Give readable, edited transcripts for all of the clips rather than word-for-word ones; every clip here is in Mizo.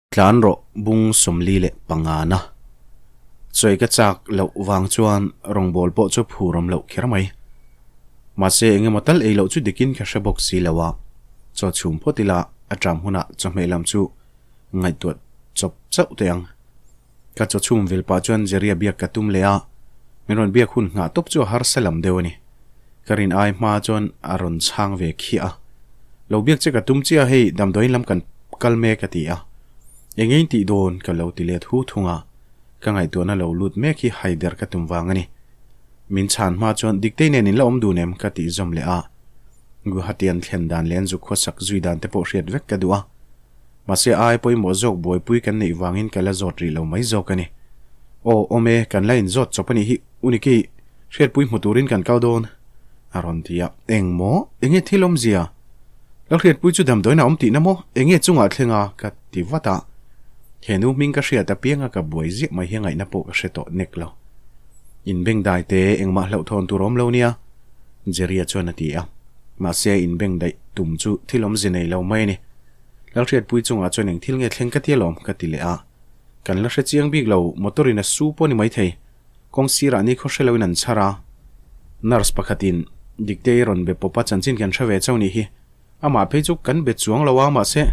Tlan rawh bung 45 na. Chawi ka chak loh vang chuan rawngbâwl pawh chu phur awm loh kher mai. Mahse eng emaw tal ei loh chu dikin ka hre bawk si lo a, chaw chhum phawt ila a ṭam hunah chawhmeh lam chu ngaihtuah chawp chauh teh ang. Ka chaw chhum vil pah chuan Jerry-a biak ka tum leh a, min rawn biak hun nghah tawp chu a harsa lam deuh a ni. Ka rin ai hma chuan a rawn chhang ve khiah a. Lo biak che ka tum chiah a hei damdawiin lam kan kal mek a ti a. Eng ngein tih dawn ka lo ti let hu thung a, ka ngaihtuahna lo lut mek hi haider ka tum vang a ni. Min chhan hma chuan Diktei nen in la awm dun em ka tih zawm leh a. Guwahati an thlen dan leh an zuk khawsak zui dan te pawh hriat vek ka duh a. Mahse ai pawimawh zawk buaipui kan neih vangin ka la zawt rih lo mai zawk a ni. Aw, awm e, kan la inzawt chawp a nih hi, Uniki, hriatpui hmu turin kan kal dawn, a rawn ti a. Eng maw? Enge thil awmzia? Lalhriatpui chu damdawiin a awm tihna maw? Enge chungah thleng a? ka ti vat a. He nu hming ka hriat apianga ka buai ziah mai hi a ngaihna pawh ka hre tawh nek lo. Inbengdai te engmah hlauhthawn tur awm lo nia, Jerry-a chuan a ti a. Mahse inbengdaih tum chu thil awmze nei lo mai a ni. Lalhriatpui chungah chuan eng thil nge thleng ka ti alawm ka ti leh a. Kan la hre chiang bik lo, motor in a su pawh ni maithei. Kawng sirah ni khaw hre loin an chhar a. Nurse pakhatin Diktei rawn be pawp a chanchin kan hre ve chauh nih hi. Amah phei chu kan be chuang lo a mahse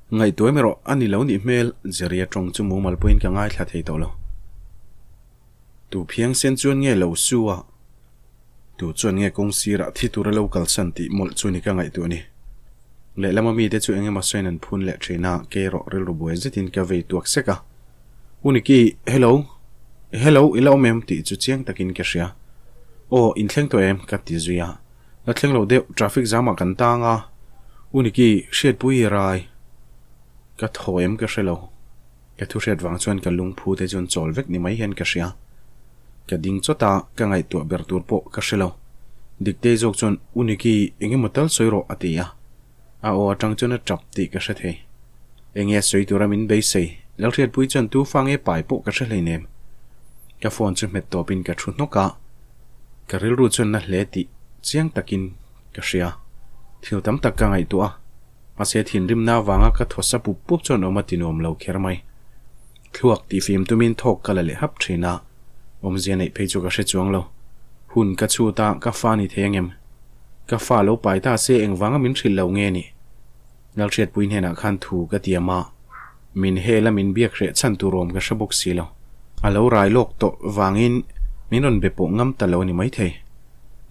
ngaihtuaim erawh a ni lo nih hmel Jerry-a tawng chu mumal pawhin ka ngaithla thei tawh lo. Tu phiang sen chuan nge lo su a? Tu chuan nge kawng sirah thi tura lo kalsan tih mawlh chu ni ka ngaihtuah ni. Lehlama mite chu eng emaw sawiin an phun leh thin a, kei erawh rilru buai zetin ka vei tuak sek a. U Niki, hello. Hello, i la awm em? tih chu chiang takin ka hria. Aw, inthleng tawh em? ka ti zui a. La thleng lo deuh, traffic jam ah kan tang a. U Niki, hriatpui i rai. Ka thaw em ka hre lo. Ka thu hriat vang chuan ka lungphu te chuan chawl vek ni mai hian ka hria. Ka ding chawt a, ka ngaihtuah ber tur pawh ka hre lo. Diktei zawk chuan, U Niki, eng emaw tal sawi rawh, a ti a. A aw atang chuan a tap tih ka hre thei. Enge a sawi tura min beisei, Lalhriatpui chuan tu fa nge pai pawh ka hre hleinem. Ka phone chu hmet tawpin ka thu hnawk a, ka rilru chuan na hle tih chiang takin ka hria. Thil tam tak ka ngaihtuah a. Mahse thinrimna avanga ka thaw sa pup pup chuan awm a ti nuam lo kher mai. Thluak tih fim tumin thawk ka la leh hap thin a, awmzia neih phei chu ka hre chuang lo. Hun ka chhut a, ka fa ni thei angem? Ka fa lo pai ta se engvanga min hrilh lo nge ni? Lalhriatpui hnenah khan thu ka tiam a, min hel a min biak hreh chhan tur awm ka hre bawk si lo. A lo rai lawk tawh vangin min rawn be pawh ngam ta lo a ni maithei.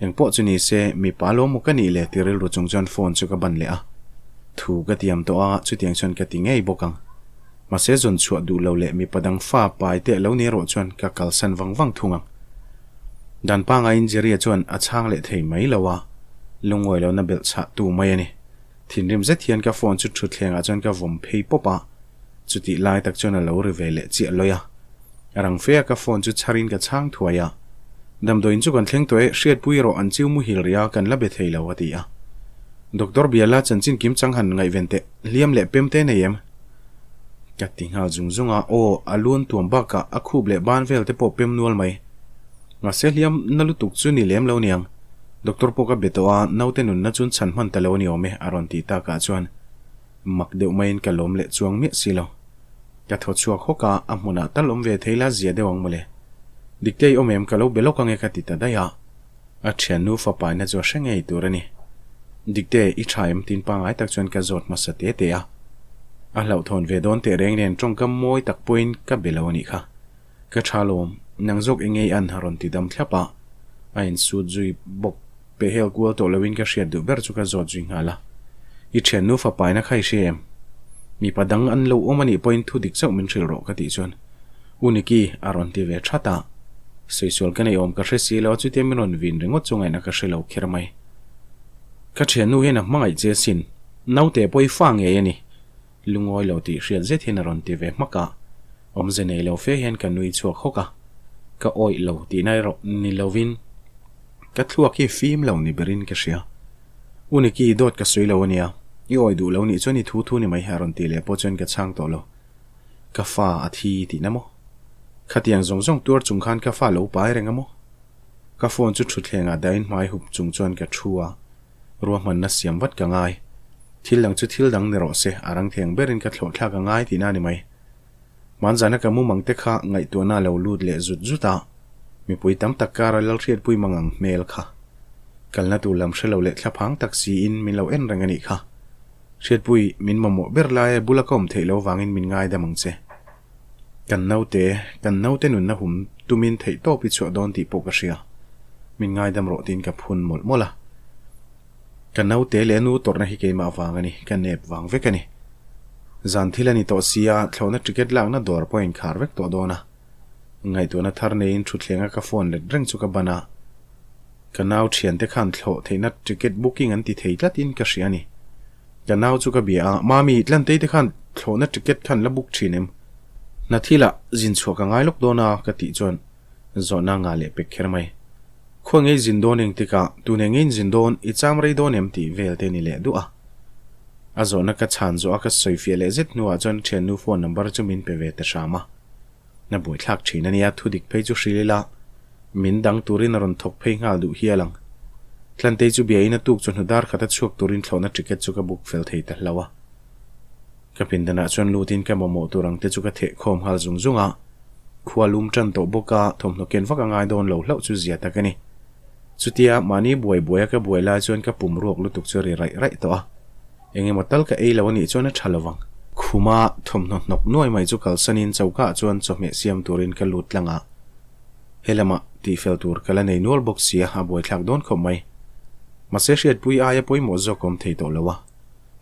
Engpawh chu ni se, mipa lo maw ka nih le ti rilru chung chuan phone chu ka ban leh a. Thu ka tiam tawh a, chutiang chuan ka ti ngei bawk ang. Mahse zawn chhuah duh lo leh mipa dang fa pai teh lo ni erawh chuan ka kalsan vang vang thung ang. Dan pangaiin Jerry-a chuan a chhang leh thei mai lo a, lungawi lohna belh chhah tu mai a ni. Thinrim zet hian ka phone chu thutthlengah chuan ka vawm phei pawp a, chutih lai tak chuan a lo ri ve leh chiah lawi a. Rang fe a ka phone chu chharin ka chhang thuai a. Damdawiin chu kan thleng tawh e, hriatpui erawh an chiu muhil rih a, kan la be thei lo a ti a. Doctor Biala chanchin kim chang han ngaihven teh, hliam leh pem te nei em? Ka ti nghal zung zung a, aw, a luan tuam bakah a khup leh ban vel te pawh pem nual mai. Mahse hliam na lutuk chu ni lem lo niang. Doctor pawh ka be tawh a, naute nunna chuan chhan hman ta lo a ni awm e, a rawn ti takah chuan mak deuh maiin ka lawm leh chuang miah si lo. Ka thaw chhuak hawk a, a hmunah tal awm ve thei la zia deuh ang mawle. Diktei awm em ka lo be lawk ange ka ti ta daih a. A thiannu fapaina chu a hre ngei tur a ni. Dikte, i tha em tin pangngai tak chuan ka zawt hmasa te te a. A hlauhthawn ve dawn teh reng nen tawngkam mawi tak pawhin ka be lo a nih kha. Ka tha lawm, nang zawk eng ngei an rawn ti dam thlap a. A insut zui bawk. Pehhel kual tawh loin ka hriat duh ber chu ka zawt zui nghal a. I thiannu fapaina kha i hria em? Mipa dang an lo awm a nih pawhin thu dik chauh min hrilh rawh ka tih chuan U Niki a rawn ti ve that a. Saisual ka nei awm ka hre si lo a chutia min rawn vin ringawt chu ngaihna ka hre lo kher mai. Ka thiannu hian a hmangaih che asin. Naute pawh i fa ngei a ni. Lungawi lo tih hriat zet hian a rawn ti ve hmak a. Awmze nei lo fe hian ka nui chhuak hawk a. Ka awih lo tihna erawh ni lovin ka thluak hi fim lo ni berin ka hria. U Niki, dawt ka sawi lo ania. I awih duh lo nih chuan i thu thu ni mai a rawn tih leh pawh chuan ka chhang tawh lo. Ka fa a thi tihna maw? Khatiang zawng zawng tuar chung khan ka fa lo pai reng a maw? Ka phone chu thutthlengah dahin hmai hup chung chuan ka thu a. Ruahmanna siam vat ka ngai. Thil dang chu thil dang ni rawh se, a rang theng berin ka thlawh thlak a ngai tihna a ni mai. Hmanzana ka mumang te kha ngaihtuahna a lo lut leh zut zut a, mipui tam tak kara Lalhriatpui mangang hmel kha. Kalna tur lam hre lo leh thlaphang tak siin min lo en reng a nih kha. Hriatpui, min mamawh ber laia bula ka awm theih lo vangin min ngaidam ang che. Kan naute, kan naute nunna hum tumin theih tawp i chhuah dawn tih pawh ka hria. Min ngaidam rawh tiin ka phun mawlh mawlh a. Ka naute leh a nu tawrhna hi keimah vang a ni, ka nep vang vek a ni. Zan thil a ni tawh sia, thlawhna ticket lakna dawr pawh a inkhar vek tawh dawn a. Ngaihtuahna thar neiin thuthlenga ka phone let reng chu ka ban a. Ka nau thiante khan thlawh theihna ticket booking an ti thei tlatin ka hria a ni. Ka nau chu ka bia a, Mami, Tlantei te khan thlawhna ticket khan la book thin em? Hna thilah zin chhuah ka ngai lawk dawn a, ka tih chuan Zawhna ngah leh pek kher mai. Khawi ngei zin dawn engtikah, tune ngeiin zin dawn, i cham rei dawn em tih vel te ni leh duh a. A zawhna ka chhan zawh a ka sawi fiah leh zet hnuah chuan thiannu phone number chu min pe ve ta hram a. Na buaithlak thin a nia, thudik phei chu hrilh ila min dang turin a rawn thawk phei nghal duh hial ang. Tlantei chu bia in a tuk chawhnu dar khat a chhuak turin thlawhna ticket chu ka book fel thei ta hlauh a. Ka pindanah chuan lutin ka mamawh tur ang te chu ka theh khawm nghal zung zung a. Khua lum tan tawh bawk a, thawmhnaw ken vak a ngai dawn lo hlauh chu zia tak a ni. Chutia mahni buai buaia ka buai lai chuan ka pum ruak lutuk chu a ri raih raih tawh a. Eng emaw tal ka ei lo a nih chuan a tha lo vang. Khuma thawmhnaw hnawk nuai mai chu kalsanin choka ah chuan chawhmeh siam turin ka lut tlang a. He lamah tihfel tur ka la nei nual bawk sia, a buaithlak dawn khawp mai. Mahse hriatpui aia pawimawh zawk a awm thei tawh lo a.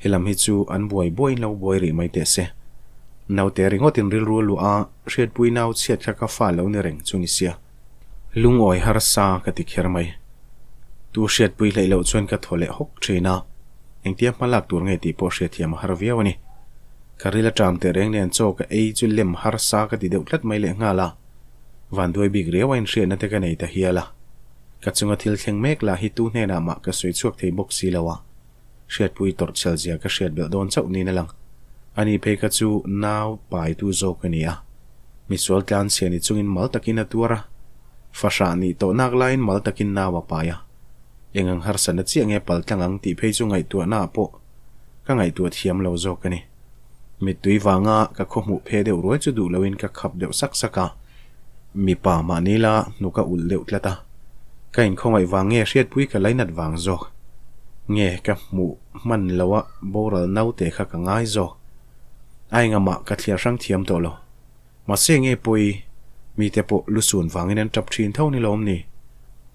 He lam hi chu an buai buaiin lo buai rih mai teh se. Naute ringawtin rilru a luah a, hriatpui nau chhiat kha ka fa lo ni reng chu ni sia. Lungawi harsa ka ti kher mai. Tu hriatpui hleih loh chuan ka thaw leh hawk thin a, engtia hma lak tur nge tih pawh hriatthiam a har viau a ni. Ka ril a ṭam teh reng nen chaw ka ei chu lem harsa ka ti deuh tlat mai leh nghal a, vanduai bik riau a inhriatna te ka nei ta hial a. Ka chunga thil thleng mek lah hi tu hnenah mah ka sawi chhuak thei bawk si lo a. Hriatpui tawrh chhel zia ka hriat belh dawn chauh niin a lang. Ani phei kha chu nau paitu zawk a ni a. Misual tlanchhia ni chungin mal takin a tuar a. Fahrah nih tawh nak laiin mal takin nau a pai a. Eng ang harsatna chiah nge pal tlang ang tih phei chu ngaihtuahnaah pawh ka ngaihtuah thiam lo zawk a ni. Mittui vanga ka khaw hmuh phe deuh ruai chu duh loin ka khap deuh sak sak a. Mipa mahni la hnuk a ulh deuh tlat a. Ka inkhawngaih vang nge hriatpui ka lainat vang zawk? Nge ka hmuh hman lo a boral naute kha ka ngai zawk? A engamah ka thliar hrang thiam tawh lo. Mahse nge pawi mite pawh lu sun vangin an tap thin tho ni lawm ni?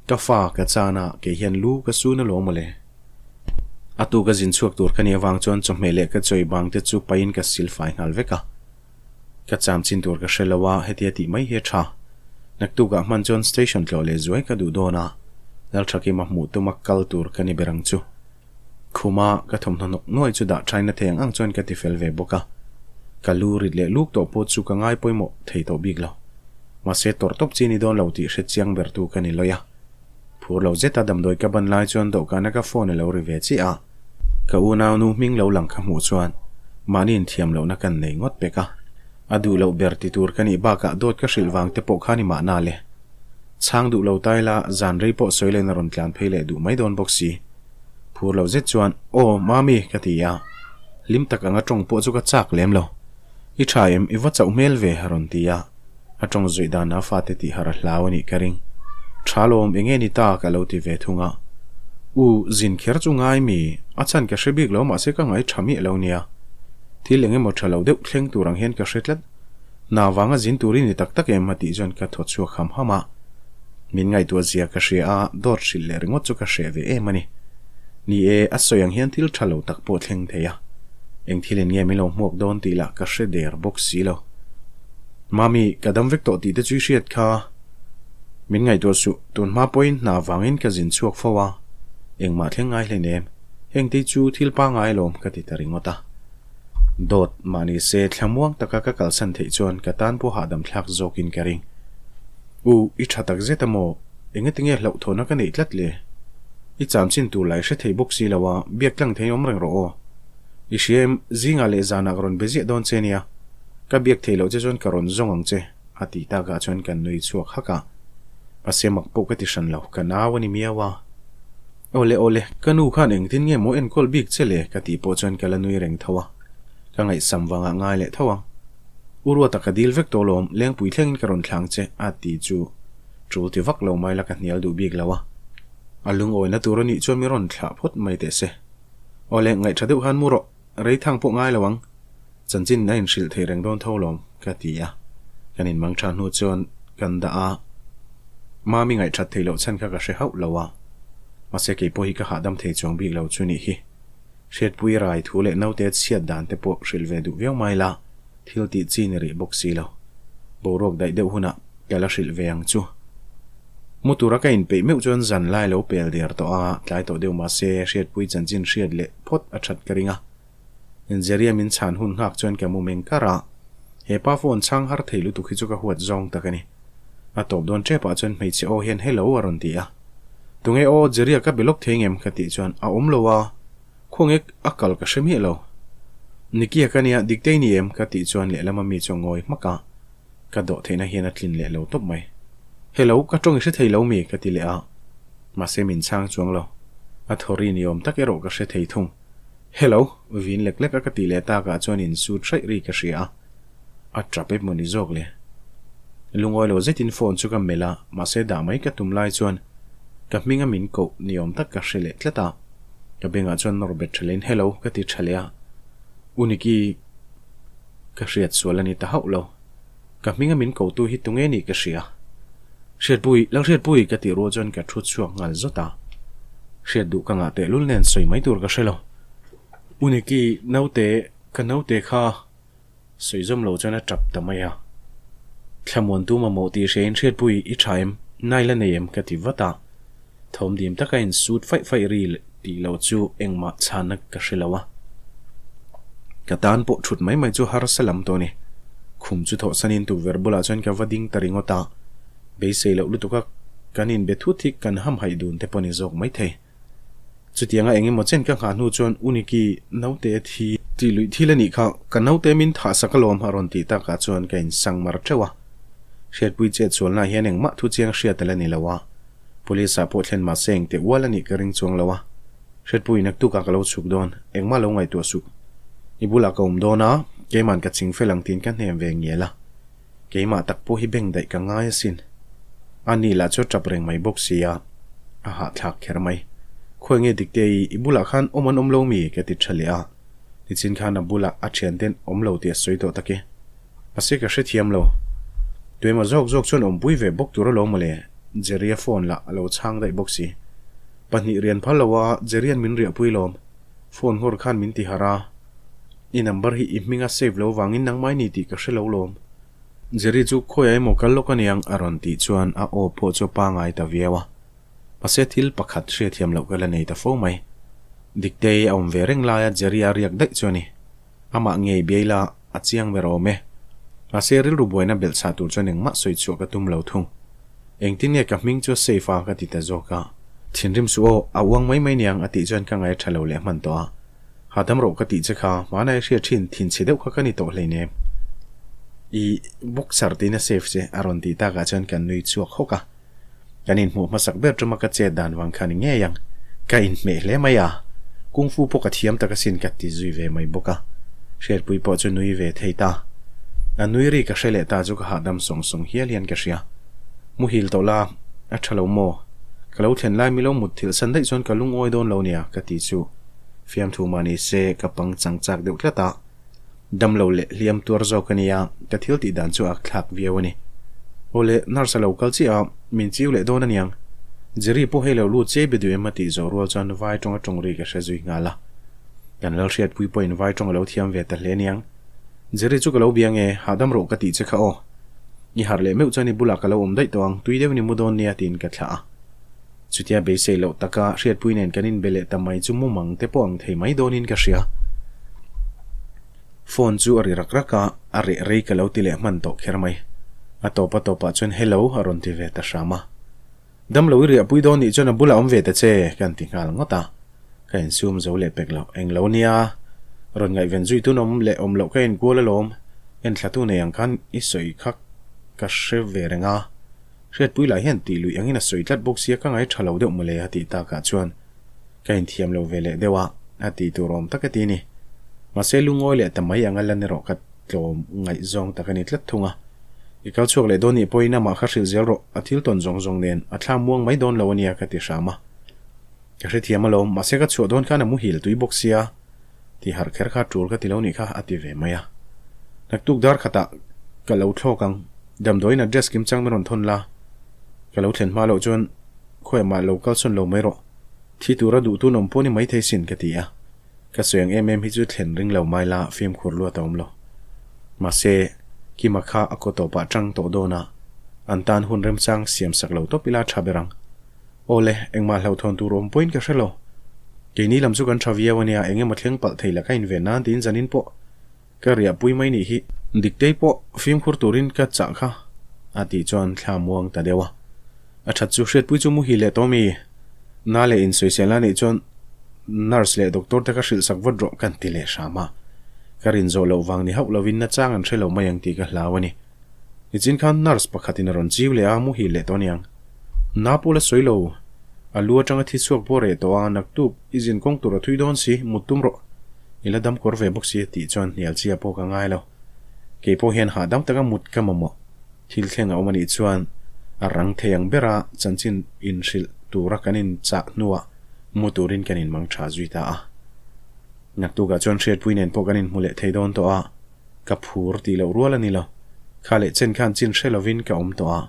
Ka fa ka chan a kei hian lu ka sun alawm awle. A tu ka zin chhuak tur ka nih avang chuan chawhmeh leh ka chawi bang te chu pahin ka sil fai nghal vek a. Ka cham chin tur ka hre lo a, hetia tih mai hi a tha. Naktukah hman chuan station tlawh leh zuai ka duh dawn a, Lalthakima hmuh tuma kal tur ka ni ber ang chu. Khuma ka thawmhnaw hnawk nuai chu dah thaina thei ang ang chuan ka ti fel ve bawk a. Ka lu rit leh luk tawh pawh chu ka ngai pawimawh thei tawh bik lo. Mahse tawrh tawp chi ni dawn lo tih hre chiang ber tu ka ni lawi a. Phur lo zeta damdawi ka ban lai chuan dawhkana ka phone a lo ri ve chiah a. Ka unaunu hming lo lang ka hmuh chuan mahni inthiam lohna kan nei ngawt pek a. A duh loh ber ti tur ka nih bakah dawt ka hrilh vang te pawh kha ni mahna le. Chhang duh lo ta ila zan rei pawh sawi lehna rawn tlan phei leh duh mai dawn bawk si. Phur lo zet chuan, Aw, Mami, ka ti a. Hlim tak anga tawng pawh chu ka chak lem lo. I tha em, i va chauh hmel ve, a rawn ti a. A tawng zuih dan a fate tih har a hlau a nih ka ring. Tha lawm, eng nge ni ta? ka lo ti ve thung a. U, zin kher chu ngai mi? A chhan ka hre bik lo mahse ka ngai tha miah lo nia. Thil eng emaw tha lo deuh thleng tur ang hian ka hre tlat. Hna vanga zin turin ni tak tak em? a tih chuan ka thaw chhuak ham ham a. Min ngaihtuah zia ka hria a, dawt hrilh leh ringawt chu ka hreh ve em a ni. Ni e, a sawi ang hian thil tha lo tak pawh thleng thei a. Eng thilin nge min lo hmuak dawn tih lah ka hre der bawk si lo. Mami, ka dam vek tawh tih te chu i hriat kha. Min ngaihtuah suh, tun hma pawhin hna vangin ka zin chhuak fo a, engmah thleng ngai hlein em, heng te chu thil pangai alawm ka ti ta ringawt a. Dawt, mahni se thlamuang taka ka kalsan theih chuan ka tan pawh hahdam thlak zawkin ka ring. U, i tha tak zet a maw? Engatinge hlauhthawhna ka neih tlat le? I chamchin tur lai hre thei bawk si lo a, biak tlang thei awm reng rawh aw. I hria em, zingah leh zanah ka rawn be ziah dawn che nia. Ka biak theih loh che chuan ka rawn zawng ang che, a tih takah chuan kan nui chhuak hak a. Mahse mak pawh ka ti hran lo, ka nau a ni miau a. Awle awle, ka nu khan engtin nge maw enkawl bik che le ka tih pawh chuan ka la nui reng tho a, ka ngaihsam vangah ngai leh tho ang. U Ruata ka dil vek tawh lawm, lengpui thlengin ka rawn thlang che a ti chu tul ti vak lo mai la ka hnial duh bik lo a. A lungawina tur a nih chuan mi rawn thlah phawt mai teh se. Awle, ngaihtha deuh khan mu rawh. Rei thang pawh ngai lo ang, chanchin a inhrilh thei reng dawn tho lawm, ka ti a. Kan inmang tha hnu chuan kan dah a, Mami ngaihthat theih loh chhan kha ka hre hauh lo a, mahse kei pawh hi ka hahdam thei chuang bik lo chu nih hi. Hriatpui rai thu leh naute chhiat dan te pawh hrilh ve duh viau mai la, thil tih chi ni rih bawk si lo. Boruak daih deuh hunah ka la hrilh ve ang chu. Mu tura ka inpeih meuh chuan zan lai lo pel der tawh a, tlai tawh deuh mahse hriatpui chanchin hriat leh phawt a that ka ring a. Inzeria min chhan hun nghak chuan ka mu meng kar a, he pa phone chhang har thei lutuk hi chu ka huat zawng tak a ni. A tawp dawn tepah chuan hmeichhe aw hian hello a rawn ti a. Tunge aw Jeria ka be lawk thei ngem ka tih chuan a awm lo a, khuangek a kal ka hre miah lo. Nikia ka nia Diktei ni em ka tih chuan lehlam ami chu a ngawi hmak a, ka dawh theihna hian a tlin leh lo tawp mai. Hello ka tawng i hre thei lo mi ka ti leh a. Mahse min chhang chuang lo. A thawri ni awm tak erawh ka hre thei thung. Hello! Vin lek lek a ka tih leh takah chuan in sut hraih ri ka hria a. A tap emaw ni zawk le. Lungawi lo zetin phone chu ka melh a, mahse dah mai ka tum lai chuan ka hminga min koh ni awm tak ka hre leh tlat a. Ka bengah chuan nawr bet tha lehin Hello! ka ti tha leh a. U Niki ka hriat sual a ni ta hauh lo. Ka hminga min kotu hi tunge nih ka hria. Hriatpui, Lalhriatpui ka tih rual chuan ka thu chhuak nghal zawt a. Hriat duh ka ngah tehlul nen sawi mai tur ka hre lo. U Niki, naute, ka naute kha sawi zawm lo chuan a tap ta mai a. Thlamuantu mamawh tih hria in Hriatpui i tha em? Nai la nei em? ka ti vat a. Thawm dim taka in sut faih faih ri tih lo chu engmah chhanna ka hre lo a. Ka tan pawh thut mai mai chu harsa lam tawh a ni. Khum chu thawhsanin tukverh bulah chuan ka va ding ta ringawt a. Beisei loh lutuka kan inbe thut hi kan hamhaih dun te pawh ni zawk mai thei. Chutianga eng emaw chen ka nghah hnu chuan U Niki naute thi tih luih thil a nih kha, ka naute min thah sak alawm a rawn tih takah chuan ka insang mar teuh a. Hriatpui chet sualnaah hian engmah thu chiang hriat a la ni lo a. Police ah pawh thlen mahse engte ual a nih ka ring chuang lo a, Hretpui naktuk ah ka lo chhuk dawn, engmah lo ngaihtuah suh. I bulah ka awm dawn a, keiman ka ching fel ang tiin ka hnem ve ngial a. Keimah tak pawh hi beng daih ka ngai asin. A ni lah chu a tap reng mai bawk si a, a hahthlak kher mai. Khawi nge Dikte i, i bulah khan awm an awm lo mi? ka ti tha leh a. Nichin khan a bulah a thianten awm lo tih a sawi tawh tak e. Mahse ka hrethiam lo. Tuemaw zawk zawk chuan awmpui ve bawk tur alawm mawle, Jerry-a phone lah a lo chhang daih bawk si. Pahnih rian phal lo a, Jerry-a'n min riahpui lawm. Phone nghawr khan min ti harh a. I number hi i hminga save lo vangin nangmah i ni tih ka hre lo lawm. Jerry chu khawiah emaw kal lawk aniang a rawn tih chuan a aw pawh chu a pangai ta viau a. Mahse thil pakhat hriathiam loh ka la nei ta fo mai. Diktei a awm ve reng laia Jerry-a riak daih chu a ni. Amah ngei biai la a chiang ber awm e. Mahse rilru buaina belh chhah tur chuan engmah sawi chhuah ka tum lo thung. Engtin nge ka hming chu a safe a ka ti ta zawk a. Thinrim suh aw, a uang mai mai niang a tih chuan ka ngaih a tha lo leh hman tawh a. Hahdam rawh ka tih che kha, hmanah i hriat thin thinchhe deuh kha ka ni tawh hleinem. I boxer tiin a safe che a rawn tih takah chuan kan nui chhuak hawk a. Kan inhmuh hmasak ber tuma ka chet dan vang kha ni ngei ang. Ka inhmeh hle mai a, Kung Fu pawh ka thiam tak asin ka ti zui ve mai bawk a. Hriatpui pawh chu nui ve thei ta. A nui ri ka hre leh ta chu ka hahdam sawng sawng hial hian ka hria. Muhil tawh la, a tha lo maw? Ka lo thlen lai milo mut thilh san daih chuan ka lungawi dawn lo nia ka ti chu. Fiamthu mah ni se ka pang chang chak deuh tlat a. Damlo leh hliam tuar zawk a nia, ka thil tih dan chu a thlak viau a ni. Awle, nurse a lo kal chiah a, min chiu leh dawn a niang. Jerry pawh hei lo lut chei be duh em a tih zawh rual chuan vai tawnga tawng ri ka hre zui nghal a. Kan Lalhriatpui pawhin vai tawng a lo thiam ve ta hle niang. Jerry chu ka lo bia nge, hahdam rawh ka tih che kha aw. I harh leh meuh chuan i bulah ka lo awm daih tawh ang, tui deuhin i mu dawn nia tiin ka thlah a. Chutia beisei loh taka Hriatpui nen kan inbe leh ta mai chu mumang te pawh ang thei mai dawnin ka hria. Phone chu a ri rak rak a, a reh rei ka lo ti leh hman tawh kher mai. A tawp a tawpah chuan Hello a rawn ti ve ta hram a. Damlo i riahpui dawn nih chuan a bulah awm ve ta che ka han ti nghal ngawt a. Ka insum zo leh pek loh. Englo nia, rawn ngaihven zui tun awm leh awm loh ka inkual alawm. Enthlatu nei ang khan i sawi kha ka hre ve reng a. Hriatpui lah hian tih luih angin a sawi tlat bawk sia ka ngai tha lo deuh mawle a tih takah chuan. Ka inthiam lo ve leh deuh a, a tih tur awm tak a ti ni. Mahse lungawi leh ta mai anga lan erawh ka tlawm ngaihzawng tak a ni tlat thung a. I kal chhuak leh dawn nih pawhin amah kha hrilh zel rawh, a thil tawn zawng zawng nen a thla muang mai dawn lo a nia ka ti hram a. Ka hrethiam alawm, mahse ka chhuah dawn khan a muhil tui bawk sia, ti harh kher kha tul ka ti lo nih kha a ti ve mai a. Naktuk dar khatah ka lo thlawk ang, damdawiin address kim chang min rawn thawn la, ka lo thlen hma loh chuan khawiah mah lo kalsawn lo mai rawh, thi tura duh tun awm pawh ni maithei sin ka ti a. Ka sawi ang em em hi chu thlen ring lo mai la, fimkhur luat a awm lo. Mahse, Kima kha a kaw tawpah tang tawh dawn a, an tan hun remchang siam sak lo tawp ila tha ber ang. Aw le, engmah hlauhthawn tur awm pawhin ka hre lo. Keini lam chu kan tha viau a nia, eng emaw thleng palh thei la ka inven nan tiin zanin pawh ka riahpui mai nih hi. Diktei pawh fimkhur turin ka chah kha, a tih chuan thla muang ta deuh a. A that chu hriatpui chu muhil leh tawh mi? Na leh insawisel a nih chuan nurse leh doctor te ka hrilh sak vat rawh kan ti leh hram a. Ka rin zawh loh vang ni hauh lovin nachang an hre lo mai ang tih ka hlau a ni. Nichin khan nurse pakhatin a rawn chiu leh a, muhil leh tawh aniang. Na pawh la sawi lo. A lu atanga thi chhuak pawh reh tawh a, naktuk i zin kawng tur a thui dawn si, mut tum rawh. I la dam kawr ve bawk si a tih chuan hnial chi a pawh ka ngai lo. Kei pawh hian hahdam taka mut ka mamawh. Thil thleng a awm a nih chuan a rang thei ang bera chanchin inhrilh tura kan inchah hnuah mu turin kan inmang tha zui ta a. Naktukah chuan hriatpui nen pawh kan inhmu leh thei dawn tawh a, ka phur tih loh rual a ni lo. Kha leh chen khan chin hre lovin ka awm tawh a,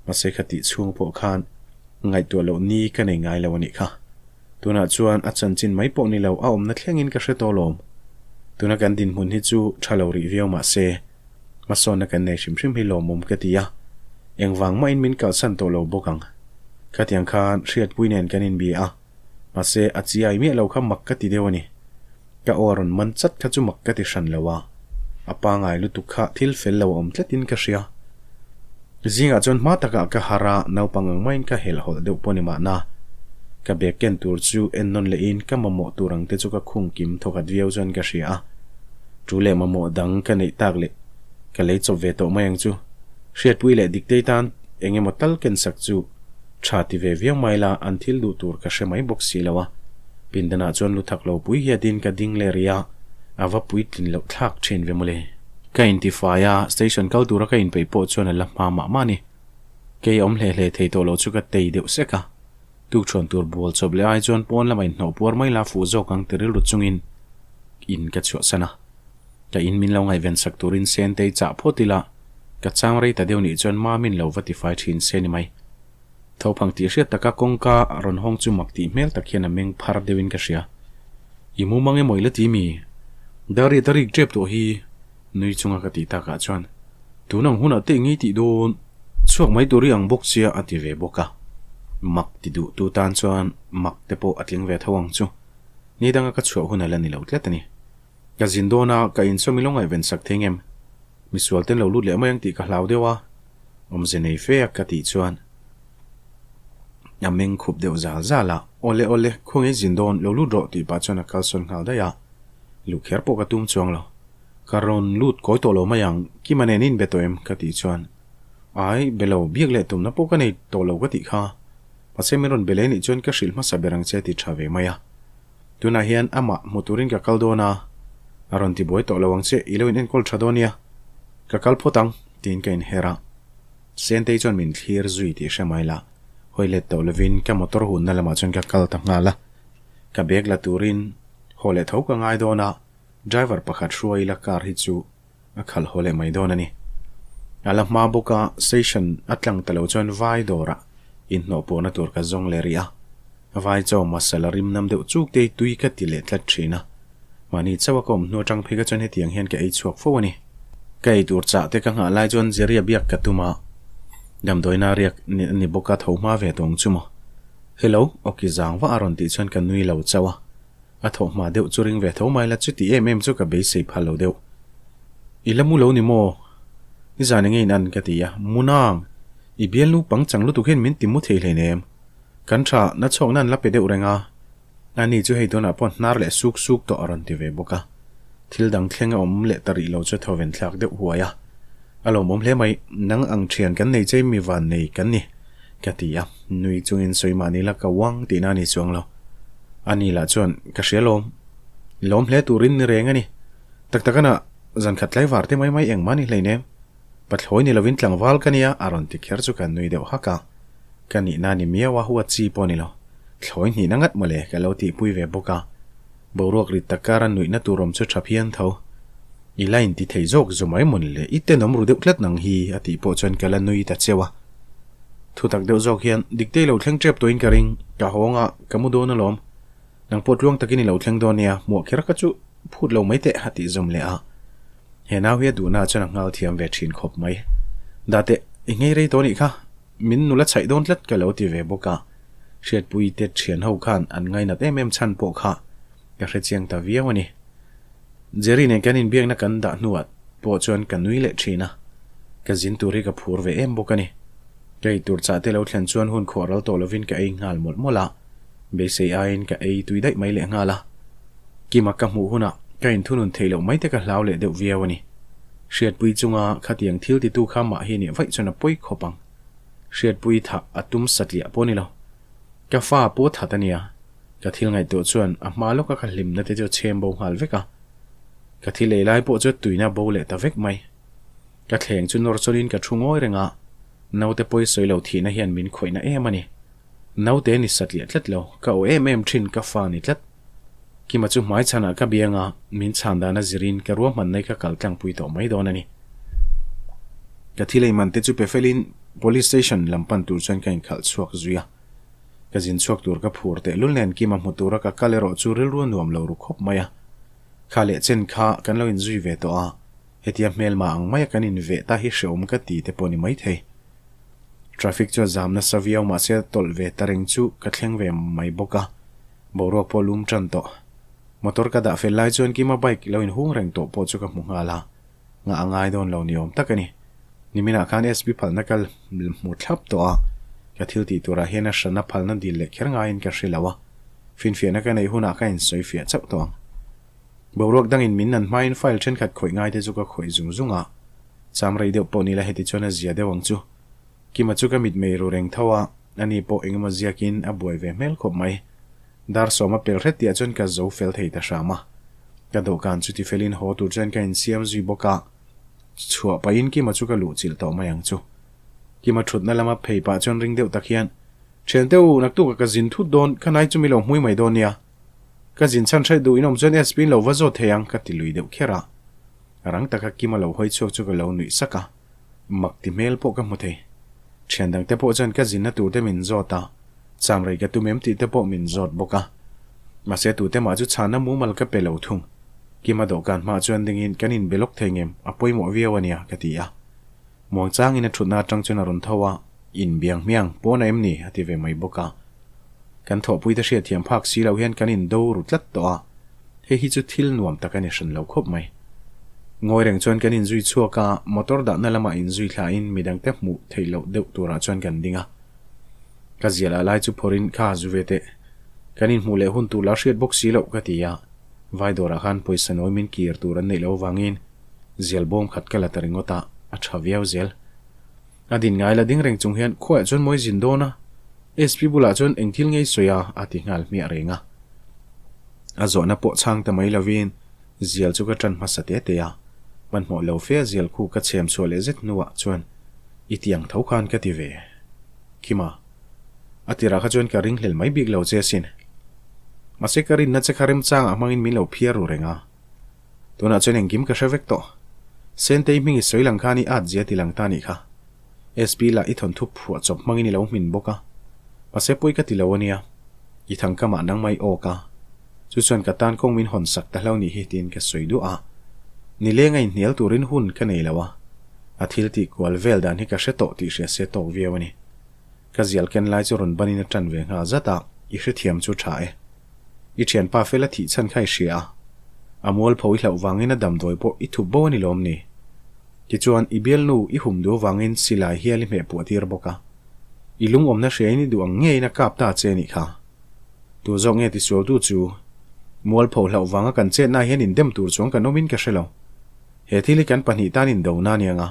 mahse kha tih chhung pawh khan ngaihtuah loh ni ka nei ngai lo a nih kha. Tunah chuan a chanchin mai pawh ni lo, a awmna thlengin ka hre tawh lawm. Tuna kan dinhmun hi chu tha lo rih viau mah se, hmasawnna kan nei hrim hrim hi lawmawm ka ti a, engvang mahin min kalsan tawh lo bawk ang. Khatiang khan hriatpui nen kan inbia a, mahse a chiai miah lo kha mak ka ti deuh a ni. Ka aw a rawn man chat kha chu mak ka ti hran lo a, a pangai lutuk kha thil fel lo a awm tlatin ka hria. Zingah chuan hma takah ka harh a, naupang ang maiin ka helhhawlh deuh pawh ni mahna. Ka bag ken tur chu en nawn lehin ka mamawh tur ang te chu ka khung kim thawkhat viau chuan ka hria a. Chu leh mamawh dang ka neih tak leh ka lei chawp ve tawh mai ang chu. Hriatpui leh Diktei tan eng emaw tal ken sak chu tha ti ve viau mai la, an thil duh tur ka hre mai bawk si lo a. Pindanah chuan lu thak lo pui hiatin ka ding leh rih a, a va puitlin loh thlak thin ve mawle. Ka intifai a, station kal tura ka inpeih pawh chuan a la hma mah mah a ni. Kei awm hle hle thei tawh lo chu ka tei deuh sek a. Tukṭhuan tur bual chawp leh ai chuan pawn lama inhnawh puar mai la fuh zawk ang ti rilru chungin in ka chhuahsan a. Ka in min lo ngaihven sak turin Sentei chah phawt ila, ka chang rei ta deuh nih chuan Mamin lo va tifai thin se ni mai. Thophang tih hriat taka kawngka rawn hawng chu mak tih hmel tak hian a meng phar deuhin ka hria. I mumang emaw i la ti mi? Dariat a rik tep tawh hi nui chunga ka tih takah chuan tun ang hunah te ngei tih dawn chhuak mai tur i ang bawk sia a ti ve bawk a. Mak ti duh tu tan chuan mak te pawh a tling ve tho ang chu. Ni danga ka chhuah hun a la ni lo tlat a ni. Ka zin dawn a, ka insawm i lo ngaihven sak thei ngem? Misual ten lo lut leh mai ang tih ka hlau deuh a, awmze nei fe a ka tih chuan a meng khup deuh zal zal a, Awle awle, khawnge zin dawn, lo lut rawh tih pah chuan a kalsawn nghal daih a, luh kher pawh ka tum chuang lo. Ka rawn lut kawi tawh lo mai ang, Kima nen in be tawh em? ka tih chuan, Ai, be lo, biak leh tumna pawh ka nei tawh lo ka tih kha. Mahse min rawn be leh nih chuan ka hrilh hmasa ber ang che ti tha ve mai a. Tunah hian amah hmu turin ka kal dawn a, a rawn ti buai tawh lo ang che, i lo in enkawl tha dawn nia. Ka kal phawt ang, tiin ka inher a. Sentei chuan min thlir zui tih hre mai la, hawi let tawh lovin ka motor hunna lamah chuan ka kal ta nghal a. Ka bag la turin haw leh tho ka ngai dawn a, driver pakhat hruai ila car hi chu a khalh haw leh mai dawn a ni. A la hma bawk a, station a tlang ta lo chuan vai dawrah inhnawh pawhna tur ka zawng leh rih a. Vai chaw masala rim nam deuh chuk te hi tui ka ti leh tlat thin a. Mahni chauh a ka awm hnu atang phei kha chuan hetiang hian ka ei chhuak fo a ni. Ka ei tur chah te ka nghah lai chuan Jerry-a biak ka tum a, damdawiina riak a ni bawk a tho hma ve tawng chu maw. Hello, awki zang vah a rawn tih chuan ka nui lo chauh a. A thawh hma deuh chu ring ve tho mai la, chuti em em chu ka beisei phal lo deuh. I la mu lo ni maw? Nizan enge in an ka ti a, Munang! I bialnu pangchang lutuk hian min ti mu thei hleinem. Kan tha, na chhawkna an la pe deuh reng a. Ani chu hei tunah pawh hnar leh suk suk tawh a rawn ti ve bawk a. Thil dang thleng a awm leh ta rih lo chu thaw ven thlak deuh huai a. A lawmawm hle mai, nang ang thian kan nei che mi van nei kan ni, ka ti a. Nui chungin sawi mahni la ka uang tihna a ni chuang lo. Ani lah chuan, Ka hria lawm. Lawm hle turin ni reng a ni. Tak tak ana, zan khat tlaivar te mai mai engmah ni hleinem. Pathlawi ni lovin tlangval ka nia, a rawn ti kher chu kan nui deuh hak a. Ka nihna ni miau a, huat chi pawh ni lo. Thlawi hnihna ngat mawle ka lo tihpui ve bawk a. Boruak rit tak kara nuihna tur awm chu tha phian tho. I la inti thei zawk zu mai mawn le, i tenawm ru deuh tlat nang hi, a tih pawh chuan ka la nui ta cheu a. Thutak deuh zawk hian, Diktei lo thleng tep tawhin ka ring, ka hawng a, ka mu dawn alawm. Nang pawh tluang takin i lo thleng dawn nia, hmuah kher ka chu phut lo mai teh, a tih zawm leh a. He nau hi a duhna chuan a nghal thiam ve thin khawp mai. Date, i nghei rei tawh nih kha, min nula chhaih dawn tlat ka lo ti ve bawk a. Hriatpui te thian ho khan an ngainat em em chhan pawh kha ka hre chiang ta viau a ni. Jerry nen kan inbiakna kan dah hnuah pawh chuan ka nui leh thin a, ka zin tur hi ka phur ve em bawk a ni. Ka ei tur chah te lo thlen chuan hun khuah ral tawh lovin ka ei nghal mawlh mawlh a, beisei aiin ka ei tui daih mai leh nghal a. Kima ka hmuh hunah ka inthunun theih loh mai te ka hlau leh deuh viau a ni. Hriatpui chunga khatiang thil titu kha mah hi nih vaih chuan a pawi khawp ang. Hriatpui thah a tum satliah pawh a ni lo. Ka fa pawh that a nia. Ka thil ngaihtuah chuan a hma lawka ka hlimna te chu a chhem bo nghal vek a. Ka thil ei lai pawh chu tuina bo leh ta vek mai. Ka thleng chu nawr chawlhin ka thu ngawi reng a, naute pawi sawi lo thihna hian min khawihna em a ni. Naute ni satliah tlat lo, ka aw em em thin ka fa ni tlat. Kima chu hmai chhanah ka biang a, min chhan dana zirin ka ruahmanna hi ka kal tlangpui tawh mai dawn a ni. Ka thil ei man te chu pe felin Police Station lam pan tur chuan ka inkhalh chhuak zui a. Ka zin chhuak tur ka phur tehlul nen Kima hmu tura ka kal erawh chu rilru a nuam lo ru khawp mai a. Kha leh chen kha kan lo inzui ve tawh a, hetia hmelma ang maia kan inveh ta hi hreawm ka ti te pawh ni maithei. Traffic chu a zam nasa viau mahse tawlh ve ta reng chu ka thleng ve mai bawk a, boruak pawh lum tan tawh. Motor ka dah fel lai chuan Kima bike lo inhung reng tawh pawh chu ka hmu nghal a, ngah a ngai dawn lo ni awm tak a ni. Niminah khan SP phalna ka hmu thlap tawh a, ka thil tih turah hian a hrana phalna dil leh kher ngaiin ka hre lo a, finfiahna ka neih hunah ka insawifiah chauh tawh ang. Boruak dangin min nan hmain file thenkhat khawih ngaite chu ka khawih zung zung a, cham rei deuh pawh ni la heti chuan a zia deuh ang chu. Kima chu ka mitmei ru reng tho a, ani pawh engemaw ziakin a buai ve hmel khawp mai. Dar sawma pel hret tihah chuan ka zo fel thei ta hram a. Ka dawhkan chu tifelin haw tur chuan ka insiam zui bawk a, chhuah pahin Kima chu ka luh chilh tawh mai ang chu. Kima thutna lama phei pah chuan ring deuh tak hian, Thiante u, naktuk a ka zin thut dawn, ka nai chu mi lo hmui mai dawn nia. Ka zin chhan hret duh inawm chuan SP in lo va zawt thei ang, ka ti lui deuh kher a. Rang taka Kima lo hawi chhuak chu ka lo nuih sak a, mak ti hmel pawh ka hmu thei. Thian dangte pawh chuan ka zinna turte min zawt a, cham rei ka tum em tih te pawh min zawt bawk a. Mahse tute mah chu chhanna mumal ka pe lo thung. Kima dawhkan hmaah chuan dingin kan inbe lawk thei ngem, a pawimawh viau a nia ka ti a. Muangchangin a thutna atang chuan a rawn tho a, Inbiang hmiang, pawn a em ni? a ti ve mai bawk a. Kan thawhpuite hriatthiam phak si loh hian kan indo ru tlat tawh a, hei hi chu thil nuam tak a ni hran lo khawp mai. Ngawi reng chuan kan inzui chhuak a, motor dahna lamah inzui thlain midangte hmuh theih loh deuh turah chuan kan ding a. Ka zial ah lai chu phawrhin kha zu ve teh. Kan inhmuh leh hun tur la hriat bawk si loh ka ti a, vai dawrah khan pawisa nawi min kir tur an neih loh avangin zial bawm khat ka la ta ringawt a, a tha viau zel. A din ngai la ding reng chung hian khuaah chuan mawi zin dawn a, SP bulah chuan eng thil ngei sawi a, a ti nghal hmiah reng a. A zawhna pawh chhang ta mai lovin zial chu ka tan hmasa te te a, hmanhmawh lo fe a zial khu ka chhem chhuah leh zet hnuah chuan i ti ang tho khan ka ti ve. Khima, a tirah kha chuan ka ringhlel mai bik lo che asin. Mahse ka rinna che kha remchangah hmangin min lo phiar ru reng a. Tunah chuan engkim ka hre vek tawh. Sentei hming i sawi lang khan i at zia ti lang ta nih kha. SP lah i thawnthu phuah chawp hmangin i lo hmin bawk a. Mahse pawi ka ti lo ania. I thangkamah nangmah i awk a. Chu chuan ka tan kawng min hawn sak ta hlo nih hi tiin ka sawi duah a. Nileng a inhnial turin hun ka nei lo a. A thil tih kual vel dan hi ka hre tawh tih hria se tawk viau a ni. Ka zial ken lai chu rawn banin a tan ve nghal zat a, i hrethiam chu tha e. I thianpa fel a thih chhan kha i hria a, a mualpho i hlauh vangin a damdawi pawh i thup bo a ni lawm ni? Tichuan, i bialnu i hum duh avangin silai hial i hmeh puah tir bawk a. I lungawmna hriain i duh ang ngeiin a kap ta che nih kha. Tu zawk nge tisualtu chu? Mualpho hlauh vanga kan chetna hian indem tur chuang kan awmin ka hre lo. He thil hi kan pahnih tan indona a ni ang a,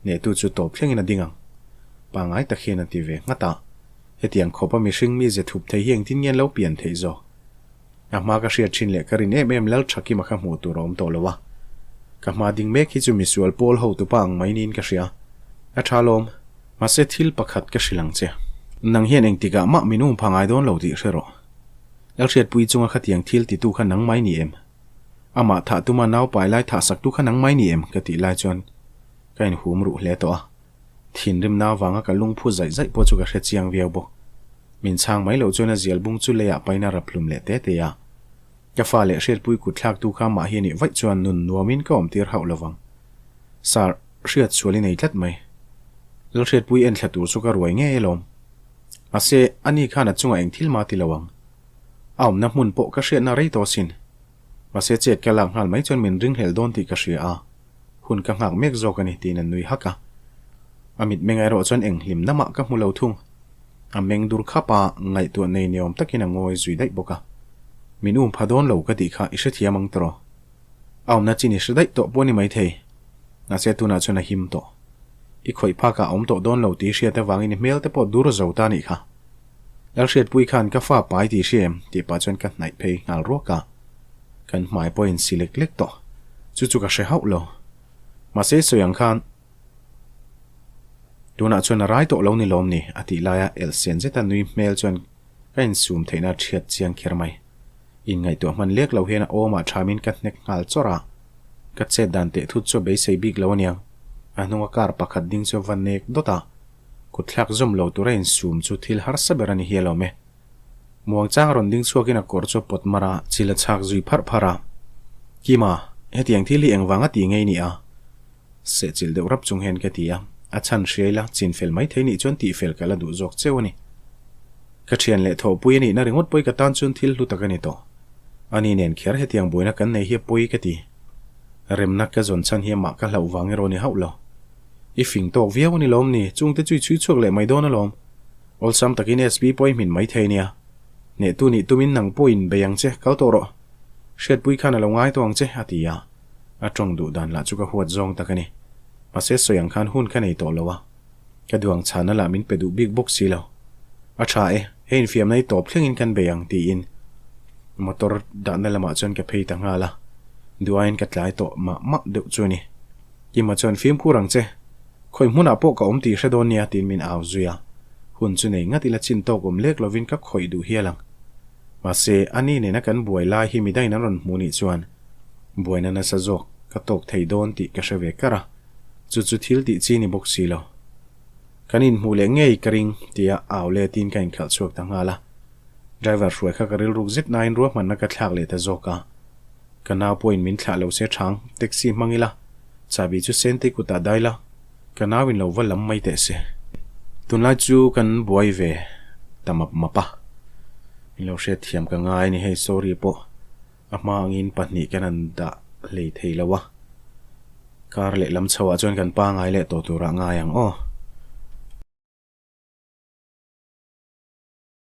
hnehtu chu tawp thlengin a ding ang. Pangngai tak hian a ti ve nghat a. Hetiang khawpa mihring mize thup thei hi engtin nge an lo pian theih zawk? A hma ka hriat thin leh ka rin em em lal tha kima kha hmuh tur a awm tawh lo a. Ka hma ding mek hi chu misual pawl hotupa ang mai niin ka hria. A tha lawm. Mahse thil pakhat ka hrilh ang che. Nang hian engtikah mah min um pha ngai dawn lo tih hre rawh. Lalhriatpui chunga khatiang thil titu kha nang mai ni em? Amah thah tuma nau pai lai thah saktu kha nang mai ni em? Ka tih lai chuan ka inhum ruh hle tawh a. Thinrimna avanga ka lungphu zaih zaih pawh chu ka hre chiang viau bawk. Min chhang mai loh chuan a zial bung chu leiah paina rap hlum leh te te a. Ka fa leh hriatpui kut thlaktu kha mah hi a nih vaih chuan nun nuamin ka awmtir hauh lovang. Sir, hriat sual i nei tlat mai. Lalhriatpui en thla tur chu ka ruai ngei alawm. Mahse, ani khan a chungah eng thil mah ti lo ang. A awmna hmun pawh ka hriatna rei tawh asin. Mahse, chet ka lak nghal mai chuan min ringhlel dawn tih ka hria a. Hun ka nghak mek zawk a ni tiin a nui hak a. A mitmeng erawh chuan eng hlimna mah ka hmu lo thung. A meng dur khap a, ngaihtuah nei niawm takin a ngawi zui daih bawk a. Min um pha dawn lo ka tih kha i hrethiam ang tawh. A awmna chin i hre daih tawh pawh a ni maithei. Mahse tunah chuan a him tawh. I khawih phakah a awm tawh dawn lo tih i hriat avangin i hmel te pawh dur zo ta a nih kha. Lalhriatpui khan ka fa pai tih hria em? tih pah chuan ka hnaih phei nghal ruak a. Kan hmai pawh a insi lek lek tawh. Chu chu ka hre hauh lo. Mahse sawi ang khan tunah chuan a rai tawh lo ni lawm ni? a tih laia elhsen zeta nui hmel chuan ka insum theihna a thiat chiang kher mai. Inngaihtuah hman lek lo hian a awmah thamin ka hnek nghal chawrh a. Ka chet dan teh thut chu a beisei bik lo aniang. A hnunga car pakhat ding chu a va nek dawt a. Kutthlak zawm lo tura insum chu thil harsa ber a ni hial awm e. Muangchang a rawn ding chhuakin a kawr chu a pawt mar a, chil a chhak zui pharh pharh a. Kima, hetiang thil hi engvanga ti ngei ni a? Sehchilh deuh rap chung hian ka ti a, a chhan hriai la, chin fel mai thei nih chuan tihfel ka la duh zawk cheu a ni. Ka thian leh thawhpui a nihna ringawt pawi ka tan chuan thil hlu tak a ni tawh. Ani nen kher hetiang buaina kan nei hi a pawi ka ti. Remna ka zawn chhan hi amah ka hlauh vang erawh ni hauh lo. I fing tawk viau a ni lawm ni, chungte chu i chhui chhuak leh mai dawn alawm. Awlsam takin SP pawh i hmin mai thei nia. Hnehtu nih tumin nang pawh in bei ang che, kal tawh rawh. Hriatpui khan a lo ngai tawh ang che, a ti a. A tawng duh dan lah chu ka huat zawng tak a ni. Mahse sawi ang khan hun ka nei tawh lo a. Ka duang chhana lah min pe duh bik bawk si lo. A tha e, hei infiamna hi tawp thlengin kan bei ang tiin motor dahna lamah chuan ka phei ta nghal a. Duaiin ka tlai tawh mah mah deuh chu a ni. Kima chuan fimkhur ang che, khawi hmunah pawh ka awm tih hre dawn nia tiin min au zui a. Hun chu nei ngat ila chin tawk awm lek lovin ka khawih duh hial ang. Mahse, ani nena kan buai lai hi midangin an rawn hmuh nih chuan buaina nasa zawk ka tawk thei dawn tih ka hre ve kar a, chu chu thil tih chi ni bawk si lo. Kan inhmuh leh ngei ka ring tia au letin ka inkhalh chhuak ta nghal a. Driver hruai kha ka rilruk zet nain ruahmanna ka thlak leh ta zawk a. Ka nau pawhin min thlah lo se chhang, taxi hmang ila, chahbi chu Sentei kutah dai la, ka nau in lo va lam mai teh se. Tunlai chu kan buai ve ta map map a, min lo hriatthiam ka ngai a ni hei sorry pawh. A hma angin pahnih kan han dah hlei thei lo a, kar leh lam chhoah chuan kan pangai leh tawh turah ngai ang aw.